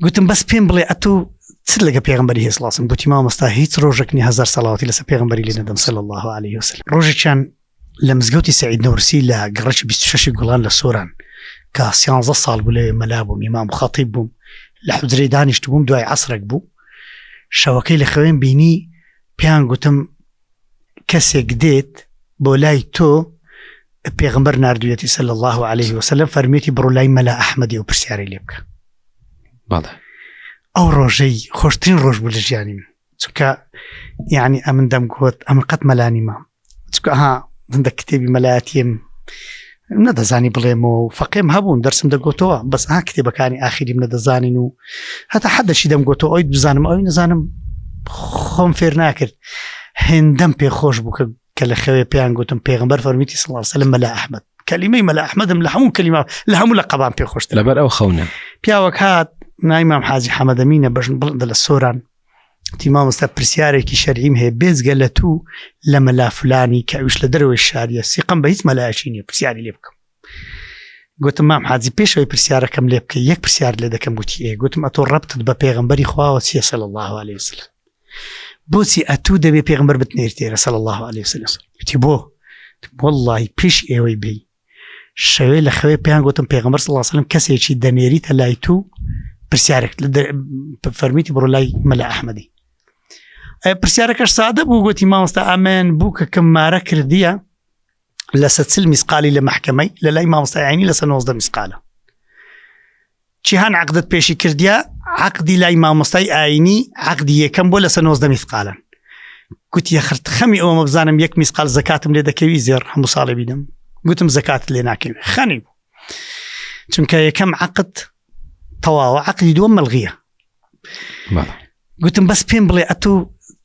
گوتم بەس پێم بڵێ ئەتو چ لەگە پێغمبەری هێ سڵاسم گوتی مامۆستا هیچ ڕۆژێک نی هەزار سەڵاوەتی لەسەر پێغمبەری لێ نەدەم صلی الله علیه وسلم ڕۆژێکیان لە مزگەوتی سعید نەورسی لە گەڕەکی 26 گوڵان لە سۆران کە 13 ساڵ بوو لەوێ مەلا بووم ئیمام خەتیب بووم لە حوجرەی دانیشت بووم دوای عەسرێک بوو شەوەکەی لە خەوێن بینی پێیان گوتم کەسێک دێت بۆ لای تۆ پێغمبەر نردویەتی سەل الله عليه وسلم فەرمیێتی بڕۆ لای مەلا ئەحمەدی و پرسیاری لێ بکە بەڵێ ئەو ڕۆژەی خۆشترین ڕۆژ بوو لە ژیانی من چونکە یعنی ئەمن دەمگوت ئەمن قەت مەلانی مام چونکە ها هەندێک کتێبی مەلایەتیم نەدەزانی بڵێمەوە و فەقێم هەبوون دەرسم دەگوتەوە بەس ها کتێبەکانی ئاخیریم نەدەزانین و هەتا حەدەشی دەمگوتەوە ئەوی بزانم ئەوی نەزانم خۆم فێر ناکرد هێندەم پێخۆش بوو کە کە لە خەوێ پێیان گوتم پێغمبەر فەرمیتی صلی الله علیه وسلم مەلا ئەحمەد کەلیمەی مەلا ئەحمەدم لە هەموو کەلیمە لە هەموو لە قەبان پێ خۆشتر لەبەر ئەو خەونە پیاوەک هات نای مام حاجی حەمەدەمینە بەژن بڵندە لە سۆران وتی مامۆستا پرسیارێکی شەرعیم هەیە بێجگە لە تو لە مەلا فلانی کە ئەویش لە دەرەوەی شاریە سیقم بە هیچ مەلایەکی نییە پرسیاری لێ بکەم گوتم مام حاجی پێشەوەی پرسیارەکەم لێ بکە یەک پرسیار لێ دەکەم گوتی ئێ گوتم ئەتۆ ڕەبتت بە پێغەمبەری خواوە چییە صلی الله علیه وسلم بۆچی ئەتوو دەبێ پێغمبەر بتنێرتێرە صلی الله علیه وسلم گوتی بۆ واللهی پێش ئێوەی بێی شەوێ لە خەوێ پێیان گوتم پێغمبەر صلی الله علیه وسلم کەسێکی دەنێریتە لای تو پرسیارێک فەرمیتی بڕۆ لای مەلا ئەحمەدی پرسیارەکەش سادە بوو گوتی مامۆستا ئەمن بوو کە کەم مارە کردیە لەسە چل میسقالی لە مەحکەمەی لە لای مامۆستای عینی لەسە 90 میسقالە چیهان عقدت پێشی کردیا عقدی لای مامۆستای ئاینی عقدی یەکەم بۆ لەسە 90 میسقالن گوتی خرت خەمی ئەومە بزانم یەک میسقال زەکاتم لێ دەکەوی زێڕ هەموو ساڵێ بیدەم گوتم زەکات لێ ناکەوی خەنی بوو چونکە یەکەم عقد تەواوە عقدی دووەم مەلغیە گوتم بەس پێم بڵێ ئەتو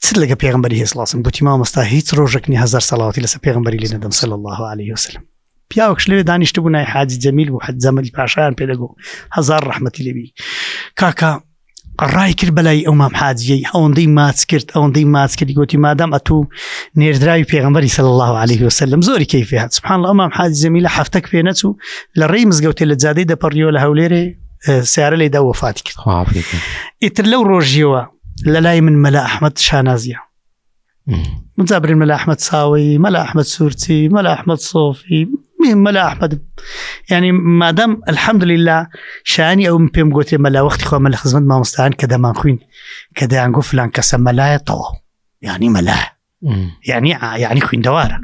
چ لەگە پێغمبەری هێ سڵاسم گوتی مامۆستا هیچ ڕۆژێک نی هەزار سەڵاوەتی لەسەر پێغمبەری لێ نەدەم صلی الله علیه وسلم پیاوەکش لەوێ دانیشت بوو نای حاجی جەمیل بوو حەج جەمەلی پاشایان پێ دەگو هەزار ڕەحمەتی لێبی کاکە ڕای کرد بەلای ئەو مام حاجیەی ئەوەندەی ماچ کرد ئەوەندەی ماچ کرد گوتی مادام ئەتوو نێردراوی پێغمبەری صلی الله علیه وسلم زۆری کەیفی هات سبحان الله مام حاجی جەمیلە هەفتەک پێ نەچوو لە ڕێی مزگەوتێ لە جادەی دەپەڕیەوە لە هەولێرێ سیارە لێدا وەفاتی کرد ئیتر لەو ڕۆژیەوە لە لای من مەلا ئەحمد شانازیە مجابرین مەلا ئەحمد ساوی مەلا ئەحمد سوورچی مەلا ئەحمد سۆفی مەلا ئەحمد ینی مادەم الحەمدلله شانی ئەوم پێم گوتێ مەلا وەختی خۆ مە لە خزمەت مامۆستایان کە دەمان خوین کە دەیان گو فلان کەسە مەلایە تەواو یعنی مەلا یعنی یعنی خویندەوارە.